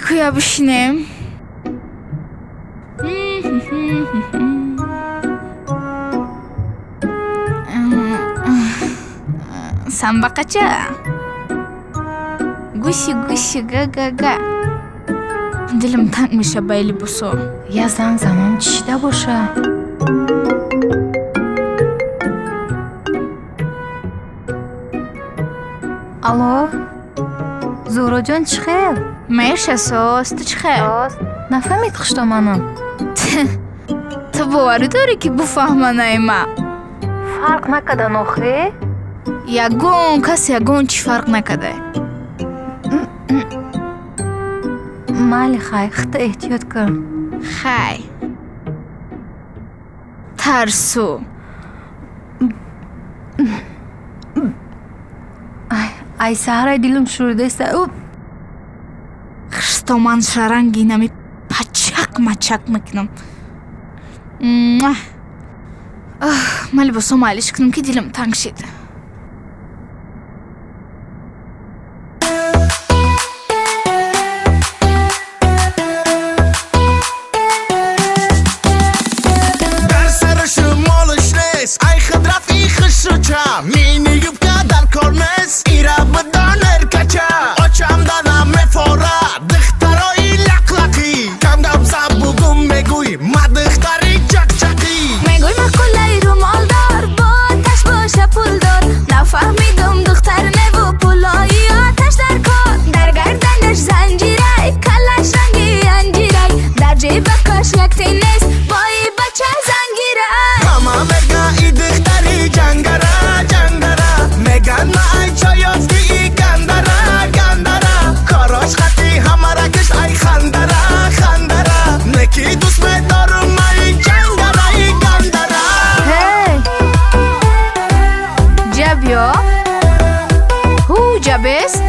Куя бишинем. Самбақача. Гуси гуси га-га-га. Дилам танг меша ба либосо. Я занг занам, чӣ шида боша? Алло, Зуҳроҷон, чӣ хел? Меша соз, ту чӣ хел? Нафаҳмид хуштоманам. Ту боварӣ дорӣ, ки буфаҳманаи ма? Фарқ накардан охе? Ягон кас ягон чӣ фарқ накарда. Майли, хай, худта эҳтиёт кун. Хай. Тарсу. Ай саҳраи дилум шуридаста. Хиштоман шаранги нами пачак мачак мекунам. Ман либосо алиш кунам, ки дилам танг шид. Дар сари шумолиш нест, ай худ рафти хушрӯча, мини юбка дар кор нест, ира бидон эркача. Очам дана мефора духтарои лақлақӣ, кам гап зад бугум мегӯй ма духтари чақчақӣ. Мегӯй мақулаи румолдор, бо оташ боша пулдор. Нафаҳмидум, духтар неву пулои оташ дар кор. Дар гарданаш занҷирай, калаш ранги анҷирай, дар ҷебакаш як тин нест, бои бача зангирай. Ҳама мега и духтари ҷангара, ҷангара, меган ма ай чоёфти и гандара, гандара. Корош хати ҳамара кишт, ай хандара, хандара, неки дӯст медорум ма и ҷангара, и гандара. Ҳей, ҷабё, ҳу ҷабест.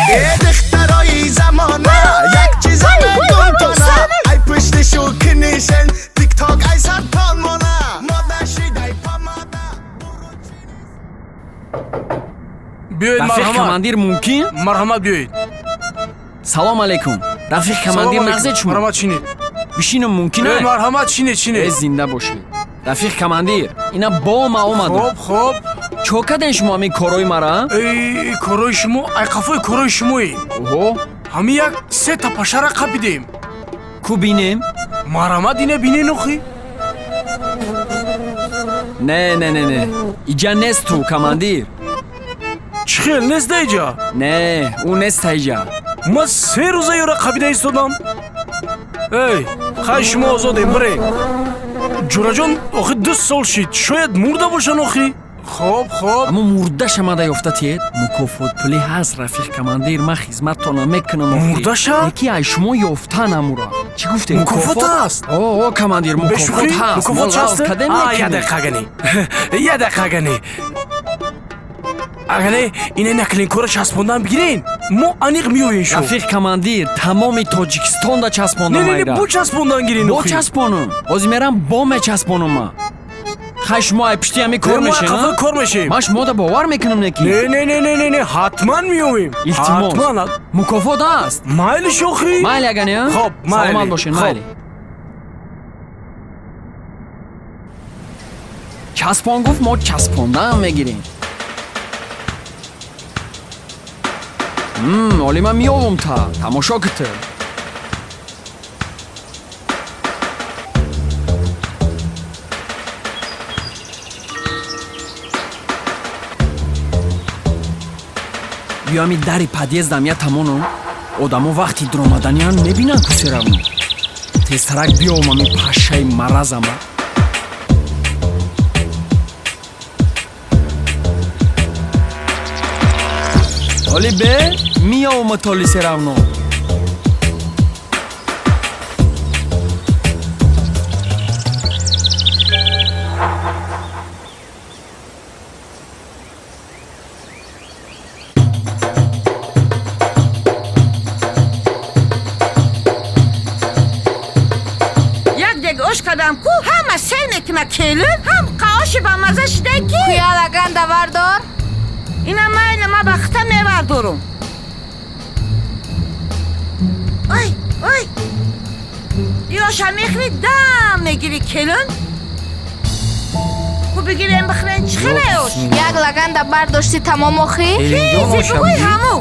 Э духтарои замона, як чиза мегум тона, ай пушти шу кинишен тикток, ай сартон мона мода шидай помада. Биёед. Рафиқ Марҳамат. командир, мумкин? Марҳамат, биёед. Салом алейкум, рафиқ командир. Салом алейкум. Нағзе шумо? Марҳамат, шинед. Бишинам, мумкин? Э, марҳамат, шинед, шинед. Э, зинда бошед, рафиқ командир. Ина бо ма омадам. Хоб, хоб. Чо кардем шумо ҳамин корои мара? Эй, корои шумо, ай қафои корои шумоем. Оҳо. Ҳамин як сета пашара қапидем. Ку бинем? Марҳамат, ина бинен охи. Не, не, не, не, иҷа нест ту, командир. Чӣ хел нест да иҷа? Не, ӯ нест иҷа. Ман 3 рӯза ёра қапида истодам. Эй, хай, шумо озодем, бирем. Ҷураҷон, охи 2 сол шид, шояд мурда бошан охи. Хоб, хоб. Аммо мурдаша мада ёфта тиед, мукофот пулӣ ҳаст, рафиқ командир. Ман хизматтона мекунам охи. Мурдаша? Яки ай шумо ёфтан амура. Чӣ гуфтем? Мукофот аст? О, командир, мукофот Бешӯхӣ? ҳаст. Мукофот Мо част? лағв кардем, А, я мекунем. дақиқа гани, я дақиқа гани. Агане ина наклейкора часпондан бигирен, мо аниқ меоем шу. Рафиқ командир, тамоми Тоҷикистонда часпондам. Не, не, не. Айра. Бо часпондан гирен Бо охи. часпонам, ҳозир мерам, бо мечаспонам ма. Хай, шумо ай пишти ҳами кор Не, мо мешен? қафо кор мешем. Ман шумода бовар мекунам, не ки. Не, не, не, не, не, не, ҳатман меоем. Илтимос. Ҳатман. Мукофот аст. Майли, шохи. Майли, агане. Хоб, майли. Саломат бошен. Хоб. Майли. Часпон гуфт, мо часпондаам мегирем. Оли ман меёвум, та тамошо куту. Биё ами дари подъездам я тамоном. Одамо вақти дуромаданиан мебинанд ку серавно. Тезтарак биём ами пашшаи маразама. Толи бе миёма толи серавно. Як дег ош кардам ку, ҳама сел мекуна келин, ҳам қаоши ба маза шида ки. Куя лаганда вардор. Ина майли, ма ба хита мевардорум. Ой, ой. И оша мехӯри, дам мегири келин. Ку бигирем бихӯрем, чӣ хеле ош? Як лаганда бардошти тамом охи? Чизи бигӯй ҳаму.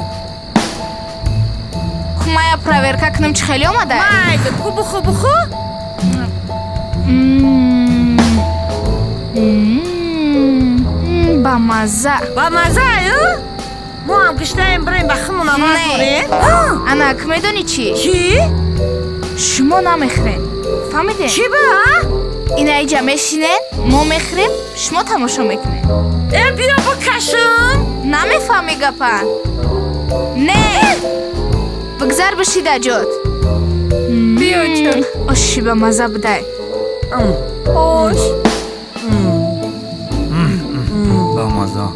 Кумая проверка кунам чӣ хеле омада? Майли, ку буху буху. Ба мазза. Ба мазза, ю? Мо ҳам гушнаем, бирем ба химон аваз дорем. Анак, медонӣ чӣ? Чӣ? Шумо намехӯред. Фаҳмидед? Чӣ ба? Ина иҷа мешинед, мо мехӯрем, шумо тамошо мекунед. Э, биё бикашам. Намефаҳмӣ гапа? Не. Бигзар бишида ҷот. Биё чо. Оши ба мазза будай. Ош. Ба мазза.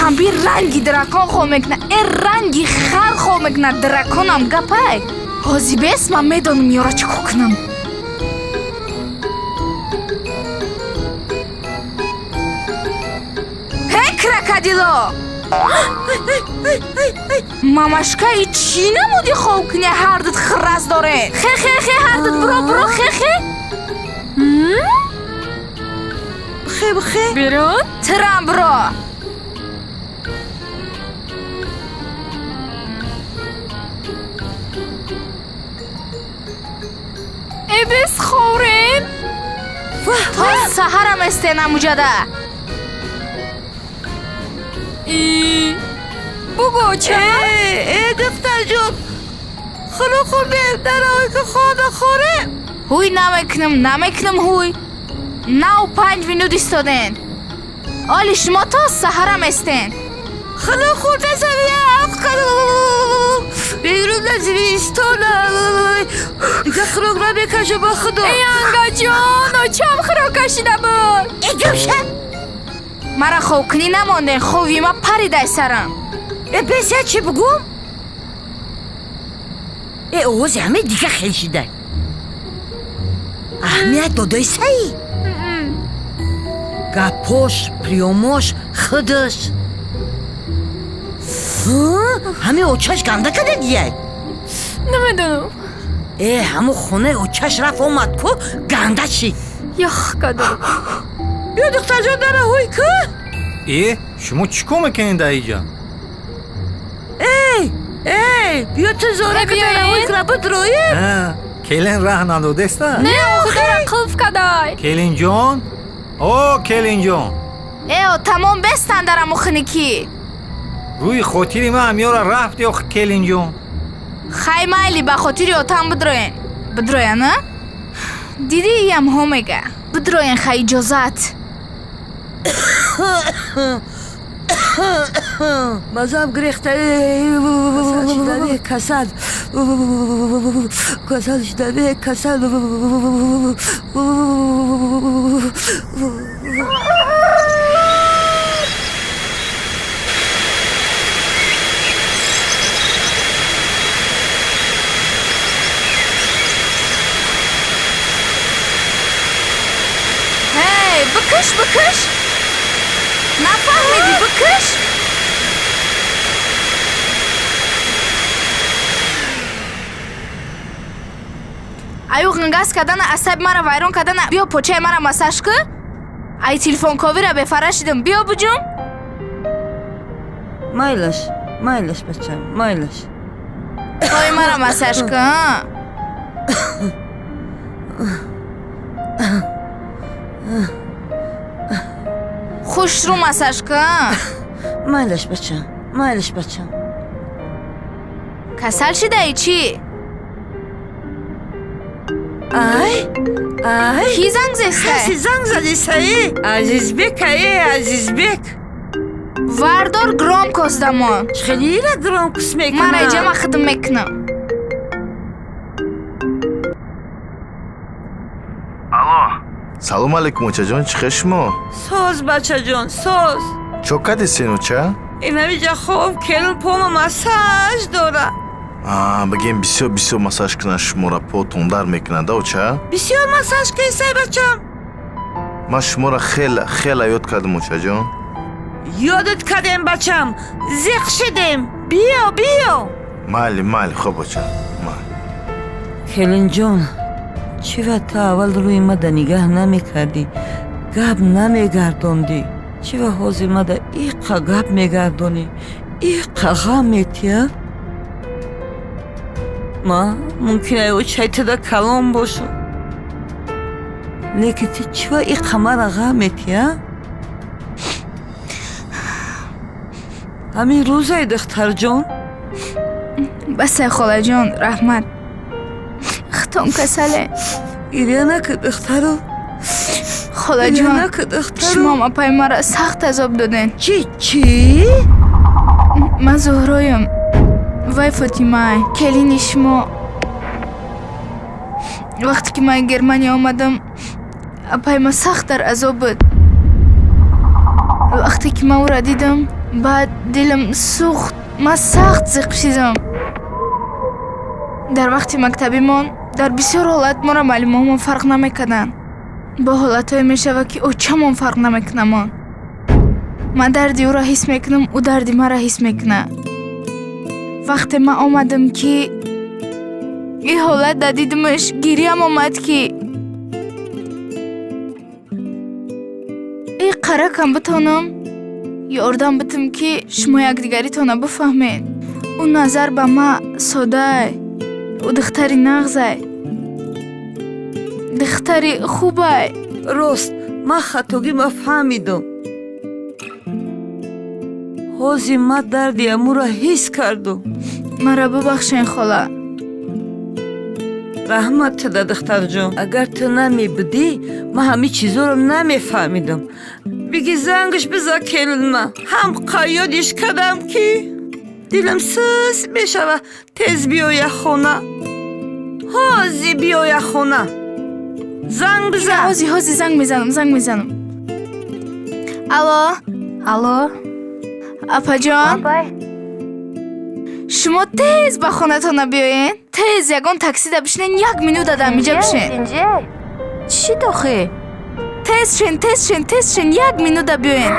Камбир ранги дракон хоб мекунад, э ранги хар хоб мекунад, драконам гапай. Ҳози бес ман медонам ёра чӣ кор кунам. Ҳе крокодило! Мамашка и чӣ намуди хоб куни ҳардут хирас доред? Хе хе хе ҳардут биро биро хе хе. Бихе бихе. Берун? Тирам биро. Эбес хӯрем? То саҳарам эстена муҷада. И бугӯ ча? Э, духтарҷон, хунук хӯрдем, дар ои ки хона хӯрем. Ҳуй намекунам, намекунам ҳуй. Нав 5 минут истоден. Оли шумо то саҳарам эстен. Хунук хӯрда самия берун аз зимистон дига хунук намекашам ба худо. Эй ангаҷон, очам хунук кашида буд. Э гӯша. Мара хобкунӣ намонден, хови ма паридай сарам. Э бес я чӣ бугум? Э овози ҳаме дига хел шида. Аҳамият додои саи? Гапош, приёмош, худаш. Ҳаме очаш ганда када дияй? Намедонам. Э, ҳамо хонаи очаш рафт омад ку, ганда шид. Ях кадам. Биё духтарҷон дара ҳуй ку. Э, шумо чӣ кор мекунед дар иҷа? Эй, эй, биё ту зора ки дара ҳуй куна бидроем. Келин раҳ надодеста? Не, охи дара қулф кадай. Келинҷон? О, келинҷон. Э, тамом бестан дара мухиникӣ. Рӯи хотири ман ҳамёра рафт ё келинҷон. Хай майли, ба хотири отам бидроен. Бидроен, а? Дидӣ иям ҳо мега. Бидроен хай иҷозат. Мазам гирехта шидани касал, касал шидани касал. Ҳей, бикаш, бикаш! Нафаҳмидӣ, бикаш! Аю ғингас кардана, асаби маро вайрон кардана, биё почаи маро массаж кӣ. Ай телефонковира бефара шидам, биё буҷум. Майлаш, майлаш, бачам, майлаш. Пои маро массаж кӣ. Хушрӯ массаж кӣ. Майлаш, бачам, майлаш, бачам. Касал шидаи чӣ? Ай, ай! Кӣ занг зестай? Касе занг задисаи? Азизбек, ае, Азизбек. Вардор, громкость дамон. Хеле громкость мекунам. Ман айҷама хидм мекунам. Алло. Салом алейкум, очаҷон, чӣ хел шумо? Соз, бачаҷон, соз. Чо кардесен, оча? Инамиҷа хоб келин пома массаж дора. Бигем, бисёр бисёр массаж кунад шуморо, потон дар мекунад, а, оча? Бисёр массаж кесай, бачам. Ман шуморо хела хела ёд кардам, очаҷон. Ёдат кардем, бачам, зиқ шидем. Биё, биё. Майли, майли, хоб, оча, майли. Келинҷон, чӣ ва ту аввал рӯи мада нигаҳ намекардӣ, гап намегардондӣ? Чӣ ва ҳозир мада иқа гап мегардонӣ, иқа ғам метия? Ма мумкин ай очай туда калон бошам, лекин ту чӣ ва иқа мара ғам метия? Ҳамин рӯзай, духтарҷон. Басай, холаҷон, раҳмат. Хитом касале. Гиря накӣ, духтаро. Холаҷон, накӣ, духтаро. Шумом апай мара сахт азоб доден. Чӣ, чӣ? Ман Зуҳроям, вай Фотимай, келини шумо. Вақте ки ман Германия омадам, апай ма сахт дар азоб буд. Вақте ки ман ӯро дидам, баъд дилам сӯхт, ман сахт зиқ шидам. Дар вақти мактабимон дар бисёр ҳолат моро маълимоҳомон фарқ намекарданд. Бо ҳолатҳое мешавад, ки очамон фарқ намекунамон. Ман дарди ӯро ҳис мекунам, ӯ дарди маро ҳис мекунад. Вақте ман омадам, ки ин ҳолат да дидимаш, гирьям омад, ки ин қаракам битонам ёрдам битам, ки шумо якдигаритонро бифаҳмед. Ӯ назар ба ман содай, ӯ духтари нағзай, духтари хубай. Рост, ман хатогӣ ма фаҳмидам. Ҳозир ман дарди амуро ҳис кардум. Маро бубахшен, хола. Раҳмат туда, духтарҷон. Агар ту намебудӣ, ман ҳамин чизоро намефаҳмидам. Биги, зангаш биза келинма. Ҳам қайёдиш кардам, ки дилам сус мешава. Тез биёя хона, ҳозир биёя хона, занг биза. Ҳозир, ҳозир занг мезанам, занг мезанам. Алло. Алло. Апаҷон, шумо тез ба хонатона биёен, тез ягон таксида бишинен, як минута дар инҷа бишен. Чӣ шид охе? Тез шен, тез шен, тез шен, як минута биёен.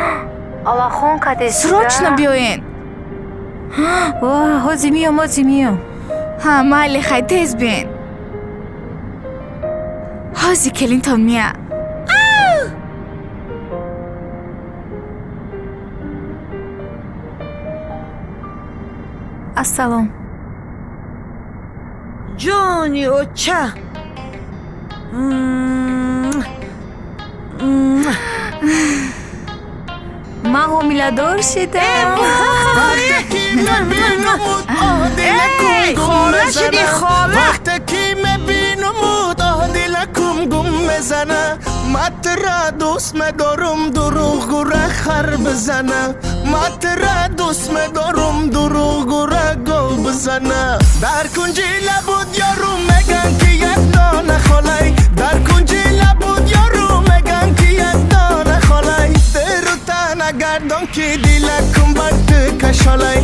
Аллахон кадеси. Срочно биёен. Ҳозир миём, ҳозир миём. Ҳа, майли, хай, тез биёен. Ҳозир келинтон мия. Ассалом. Ҷони оча. Ман ҳомиладор шидам. Хола шиди, хола. Вақте ки мебинумуд, оҳ, дилакум гум мезана. Матра дӯст медорум, дурӯғгура хар бизана. Матра дӯст медорум, дурӯғгура гол бизана. Дар кунҷи лабуд ёру меган, ки як дона холай. Дар кунҷи лабуд ёру меган, ки як дона. Нагардон ки дилакум бар ту кашолай.